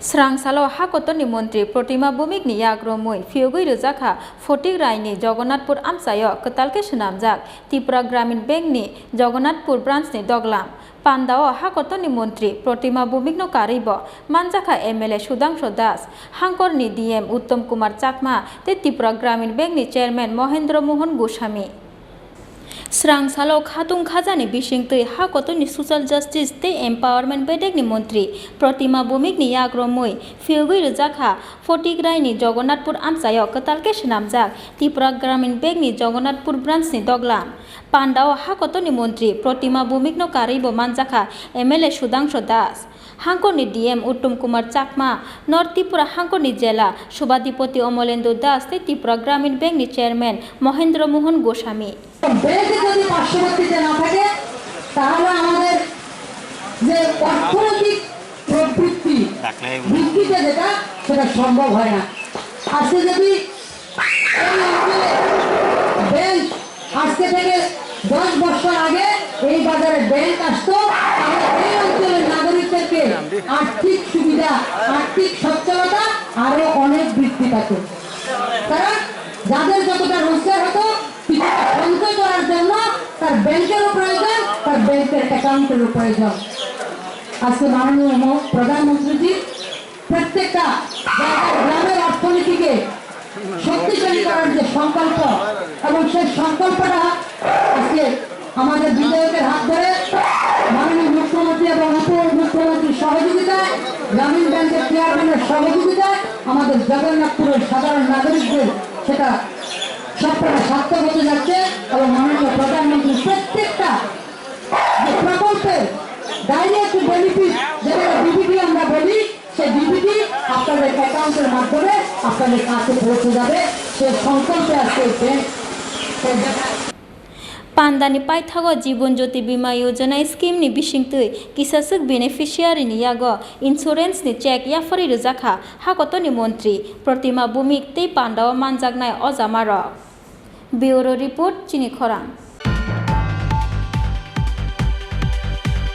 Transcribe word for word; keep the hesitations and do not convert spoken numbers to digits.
Srang salo ha kotorni montri Protima Bhumikni yak romwi phiyogwi rwjakha Photik Raini Jagannathpur amchaio kwtal khe swnamjak Tripura Gramin Bankni Jagannathpur branchni doglam. Pandao ha kotorni montri Protima Bhumikno karwibo manjakha M L A Sudhangshu Das, Hangkorni D M Uttom Kumar Chakma tei Tripura Gramin Bankni chairman Mohendra Mohan Goswami. Srang salo khatung khajani bisingtwi ha kotorni Social Justice tei Empowerment bedekni montri Protima Bhumikni yak romwi phiyogwi rwjakha Photik Raini Jagannathpur amchaio kwtal khe swnamjak Tripura Gramin Bankni Jagannathpur branchni doglam. Pandao ha kotorni montri Protima Bhumikno karwibo manjakha M L A Sudhangshu Das, Hangkorni D M Uttom Kumar Chakma, North Tripura Hangkorni Jela Subhadipoti Omolendu Das tei Tripura Gramin Bankni chairman Mohendra Mohan Goswami. ব্যাংকে যদি পার্শ্ববর্তীতে না থাকে, তাহলে আমাদের যে অর্থনৈতিক প্রবৃদ্ধি, বৃদ্ধিটা যেটা, সেটা সম্ভব হয় না। আজকে যদি এই অঞ্চলে ব্যাংক আজকে থেকে দশ বছর আগে এই বাজারে ব্যাংক আসতো, তাহলে এই অঞ্চলের নাগরিকদেরকে আর্থিক সুবিধা, আর্থিক সচ্ছলতা আরো অনেক বৃদ্ধি পেত। কারণ যাদের যতটা রোজগার হতো, কিছুটা সঞ্চয় করার জন্য তার ব্যাংকেরও প্রয়োজন, তার ব্যাংকের অ্যাকাউন্টেরও প্রয়োজন। আজকে মাননীয় ম-, প্রধানমন্ত্রীজি প্রত্যেকটা জায়গার গ্রামের অর্থনীতিকে শক্তিশালী করার যে সংকল্প, এবং সেই সংকল্পটা আজকে আমাদের বিধায়কের হাত ধরে, মাননীয় মুখ্যমন্ত্রী এবং উপমুখ্যমন্ত্রীর সহযোগিতায়, গ্রামীণ ব্যাংকের চেয়ারম্যানের সহযোগিতায়, আমাদের জগন্নাথপুরের সাধারণ নাগরিকদের সেটা সবকটা সার্থক হতে যাচ্ছে। এবং মাননীয় প্রধানমন্ত্রী প্রত্যেকটা যে প্রকল্পের ডাইরেক্ট বেনিফিট, যেটাকে ডিবিটি আমরা বলি, সেই ডিবিটি আপনাদের অ্যাকাউন্টের মাধ্যমে আপনাদের কাছে পৌঁছে যাবে। সেই সংকল্পে আজকে এই ব্যাংক, এই Pandani paithago Jibon Jyoti Bima Yojana scheme ni bisingtwi kisaswk beneficiary ni yago insurance ni cheque yapharwi rwjakha ha kotorni montri Protima Bhumik tei pandao manjaknai ojamarok. Bureau Report, Chini Khorang.